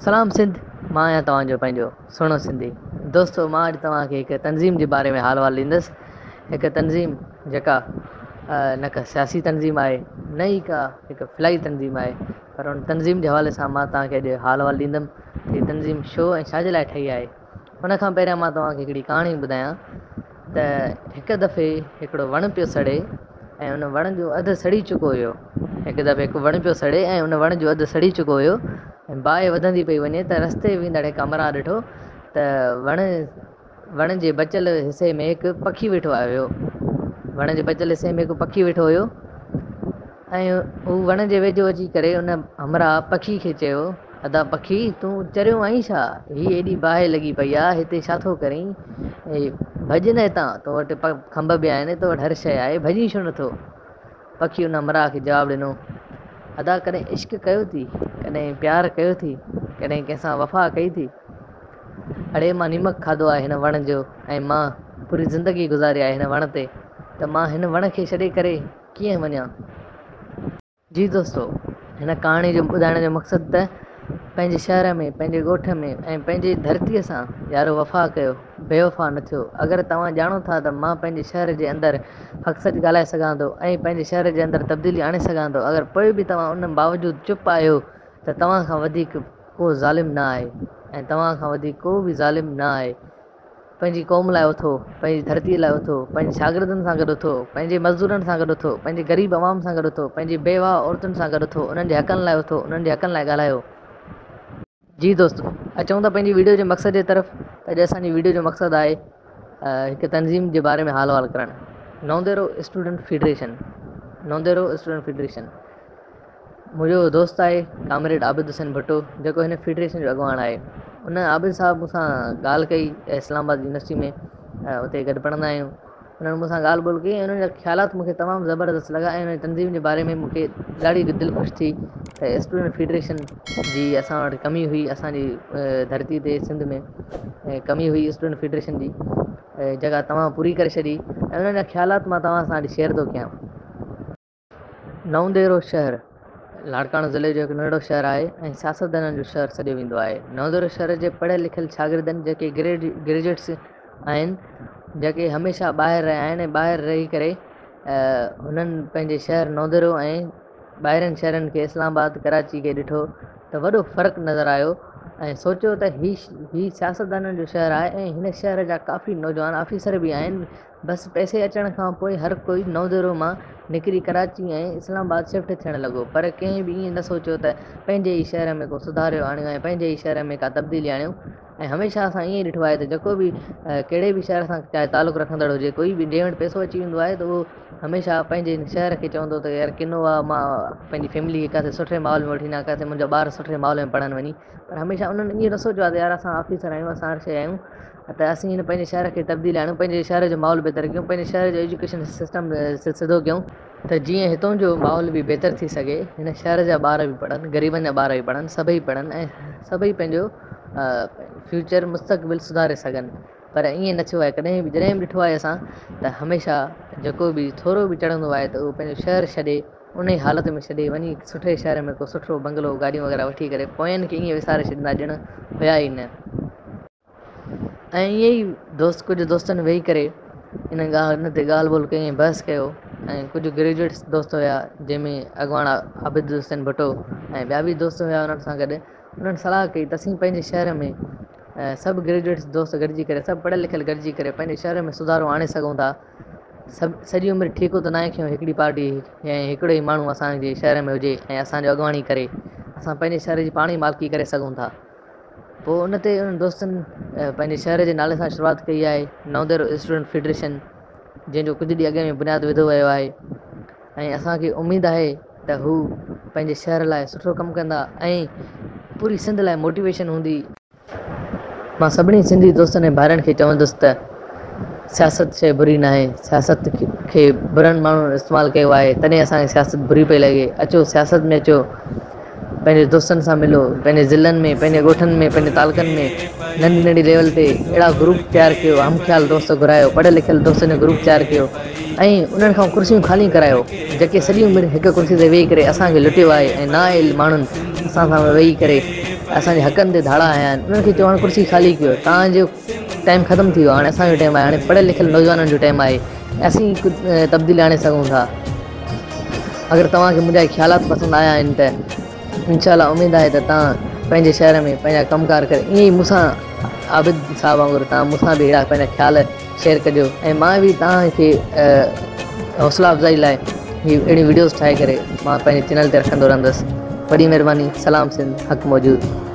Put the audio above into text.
سلام سنڌ مان آهيان توهان جو پنهنجو سهڻو سنڌي دوستو مان اڄ توهان کي هڪ تنظيم جي باري ۾ حال احوال ڏيندس هڪ تنظيم جيڪا نه ڪا سياسي تنظيم آهي نه ئي ڪا هڪ فلاحي تنظيم آهي پر ان تنظيم جي حوالي سان مان توهان کي اڄ حال احوال ڏيندم ته هي تنظيم ڇو ۽ ڇا جي لاء ٺهي آهي ان کان پهريان مان توهان کي هڪڙي ڪهاڻي ٻڌايان ته هڪ دفعي هڪڙو وڻ پيو سڙي ۽ ان وڻ جو اڌ سڙي چڪو هيو. هڪ دفعي هڪ وڻ پيو سڙي ۽ ان وڻ جو اڌ سڙي چڪو هيو ۽ باهه وڌندي پئي وڃي ته رستي ويندڙ هڪ همراهه ڏٺو ته وڻ وڻ جي بچيل حصي ۾ هڪ پکي ويٺو آيو هيو. وڻ جي بچيل حصي ۾ هڪ پکي ويٺو هيو ۽ هو وڻ جي ويجهو اچي ڪري ان همراهه پکي کي چيو، ادا پکي، تون چريو آهين ڇا؟ هي ايڏي باهه لڳي پئي آ، هتي ڇا ٿو ڪرين؟ ڀڄ نه هتان، تو وٽ کنڀ به آهن، تو وٽ هر شيء آهي، ڀڄين ڇو نٿو؟ پکي ان همراهه کي جواب ڏنو، ادا ڪڏهن عشق ڪيو ٿي؟ ڪڏهن پيار ڪيو ٿي؟ ڪڏهن ڪنهن سان وفا ڪئي ٿي؟ اڙي مان نيمڪ کاڌو آهي هن وڻ جو ۽ مان پوري زندگي گذاري آهي هن وڻ تي ته مان هن وڻ کي ڇڏي ڪري ڪيئن وڃان؟ جي دوستو هن ڪهاڻي جو ٻڌائڻ جو مقصد ته پنهنجي شهر ۾ پنهنجي ڳوٺ ۾ ۽ پنهنجي ڌرتيء سان يارو وفا ڪيو بيوفا نه ٿيو اگر توهان ڄاڻو ٿا ته مان پنهنجي شهر جي اندر حق سچ ڳالهائي سگهان ٿو ۽ پنهنجي شهر جي اندر تبديلي آڻي سگهان ٿو اگر پوء به توهان ان باوجود چپ آهيو ته توهان کان وڌيڪ ڪو ظالم نه آهي ۽ توهان کان وڌيڪ ڪو به ظالم نه آهي. پنهنجي قوم لاء اٿو، پنهنجي ڌرتيء لاء اٿو، پنهنجي شاگردن سان گڏ اٿو، پنهنجي مزدورن سان گڏ اٿو، پنهنجي غريب عوام سان گڏ اٿو، پنهنجي بيواهه عورتن سان گڏ اٿو، انهن جي حقن لاء اٿو، انهن جي حقن لاء ڳالهايو. جي دوستو اچون ٿا پنهنجي ويڊيو جي مقصد جي طرف ته اڄ اسان جي ويڊيو جو مقصد آهي هڪ تنظيم جي باري ۾ حال احوال ڪرڻ Naudero student federation Naudero student federation منهنجو دوست آهي ڪامريڊ عابد حسين ڀٽو جيڪو هن فيڊريشن جو اڳواڻ آهي ان عابد صاحب مون سان ڳالهه ڪئي اسلام آباد يونيورسٽي ۾ اتي گڏ پڙهندا آهيون انهن مون سان ڳالهه ٻولهه ڪئي ۽ انهن جا خيالات مون کي تمام زبردست لڳا ۽ ان تنظيم جي باري ۾ مون کي ڏاڍي دل خوش ٿي ته اسٽوڊنٽ فيڊريشن جي اسان وٽ ڪمي هئي اسانجي ڌرتي تي سنڌ ۾ ڪمي هئي اسٽوڊنٽ فيڊريشن جي جيڪا توهان پوري ڪري ڇڏي ۽ انهن جا خيالات مان توهان سان اڄ شيئر ٿو ڪيان. نئون ديرو شهر لاڙڪاڻو ضلعي جو هڪ ننڍڙو شهر آهي ۽ سياستدانن جو شهر سڏيو ويندو آهي. نئون ديرو شهر جي پڙهيل لکيل شاگردن جيڪي گريجوئيٽس آهن جيڪي هميشه ٻاهر رهيا آهن ۽ ٻاهر رهي ڪري هنن پنهنجي شهر نئون ديرو ۽ ٻاهرين شهرن کي اسلام آباد ڪراچي کي ڏٺو ته وڏو فرق نظر آيو ۽ سوچيو ته هي هي سياستدانن جو شهر آهي ۽ هن شهر جا ڪافي نوجوان آفيسر به آهن بس پئسي اچڻ کان پوء هر ڪوئي نئوديرو مان نڪري ڪراچي ۽ اسلام آباد شفٽ ٿيڻ لڳو پر ڪنهن به ائين نه سوچيو ته پنهنجي ئي شهر ۾ ڪو سڌارو آڻيون ۽ پنهنجي ئي شهر ۾ ڪا تبديلي آڻيون ۽ هميشه اسان ائين ئي ڏٺو آهي ته جيڪو به ڪهڙي به شهر سان چاهي تعلق رکندڙ هجي ڪوئي به جنهن وٽ پئسو اچي ويندو آهي ته اهو هميشه پنهنجي شهر کي چوندو ته يار ڪنو آهي مان پنهنجي فيملي کي ڪاٿي سٺي ماحول ۾ وٺي وڃان ڪاٿي منهنجا ٻار سٺي ماحول ۾ پڙهن وڃي پر هميشه انهن ائين نه سوچيو آهي ته يار اسان آفيسر آهيون اسان هر شيء آهيون ته اسين هن پنهنجي شهر کي تبديل آڻيون پنهنجي شهر جو ماحول بهتر ڪيون پنهنجي شهر جو ايجوڪيشن سسٽم سڌو ڪيون ته جيئن هتون جو ماحول به بهتر ٿي سگهي هن شهر جا ٻار به پڙهن غريبن جا ٻار به پڙهن سڀئي پڙهن ۽ سڀئي پنهنجو فيوچر مستقبل سڌاري سگهن پر ائين نه ٿيو آهي ڪڏهن به جڏهن به ڏٺو آهي اسان ته هميشه جيڪو به ٿورو به چڙهندو آهي ته اهو پنهنجو شهر ڇڏي انهي حالت ۾ ڇڏي وڃي سٺي شهر ۾ ڪو سٺو بنگلو گاڏيون وغيره وٺي ڪري پوين کي ائين وساري ڇڏيندا ڄڻ هيا ئي نه. ۽ ائين ئي دوست ڪجهه دوستن ويهي ڪري ان ڳالهه ان تي ڳالهه ٻولهه ڪئي ۽ بحث ڪيو ۽ ڪجهه گريجوئيٽس دوست هيا جنهن ۾ اڳواڻ عابد حسين ڀٽو ۽ ٻيا به دوست هيا انهن سان گڏ انهن صلاح ڪئي ته اسين پنهنجي شهر ۾ سڀ گريجوئيٽس دوست گڏجي ڪري سڀ پڙهيل لکيل گڏجي ڪري پنهنجي شهر ۾ سڌارو آڻي سگهون ٿا سڀ سڄي عمر ٺيڪو ته ناهي کنيو هڪڙي پارٽي ۽ هڪڙو ئي ماڻهو اسان جي شهر ۾ هجي ۽ اسان جو اڳواڻي ڪري اسان پنهنجي شهر جي پاڻ ئي مالڪي ڪري سگهون ٿا پوء ان تي انهن دوستن پنهنجي شهر جي نالي سان شروعات ڪئي آهي نئوديرو اسٽوڊنٽ فيڊريشن جنهن جو ڪجهه ڏينهن اڳ ۾ بنياد وڌو ويو آهي ۽ اسان کي اميد آهي ته هو پنهنجي شهر لاء سٺو ڪم ڪندا ۽ پوري سنڌ لاء موٽيويشن هوندي. مان سڀني سنڌي دوستن ۽ ڀائرن کي چوندس ته سياست شيء بري ناهي، سياست کي برن ماڻهن استعمال ڪيو آهي تڏهن اسان کي سياست بري پئي لڳي، اچو سياست ۾ اچو، پنهنجي دوستن سان ملو، پنهنجي ضلعن ۾ پنهنجي ڳوٺن ۾ پنهنجي تعلقن ۾ ننڍي ننڍي ليول تي اهڙا گروپ تيار ڪيو، هم خيال دوست گهرايو، پڙهيل لکيل دوستن جو گروپ تيار ڪيو ۽ انهن کان ڪرسيون خالي ڪرايو جيڪي سڄي عمر هڪ ڪرسي تي ويهي ڪري اسان کي لٽيو آهي ۽ نااهل ماڻهن اسان سان ويهي ڪري. اسان جي حقن تي ڌاڙا هنيا آهن انهن کي چئو هاڻي ڪرسي خالي ڪيو توهان جو ٽائيم ختم ٿي ويو هاڻي اسان جو ٽائيم آهي هاڻي پڙهيل لکيل نوجوانن جو ٽائيم آهي اسين تبديلي آڻي سگهون ٿا اگر توهان کي منهنجا خيالات پسند آيا آهن ته انشاء الله اميد آهي ته توهان پنهنجي شهر ۾ پنهنجا ڪم ڪار ڪري ائين ئي مون سان عابد صاحب وانگر توهان مون سان به اهڙا پنهنجا خيال شيئر ڪجو ۽ مان به توهان کي حوصلا افزائي لاء هي اهڙيون وڊيوز ٺاهي ڪري مان پنهنجي چينل تي رکندو رهندس وڏي مهرباني سلام سنڌ حق موجود.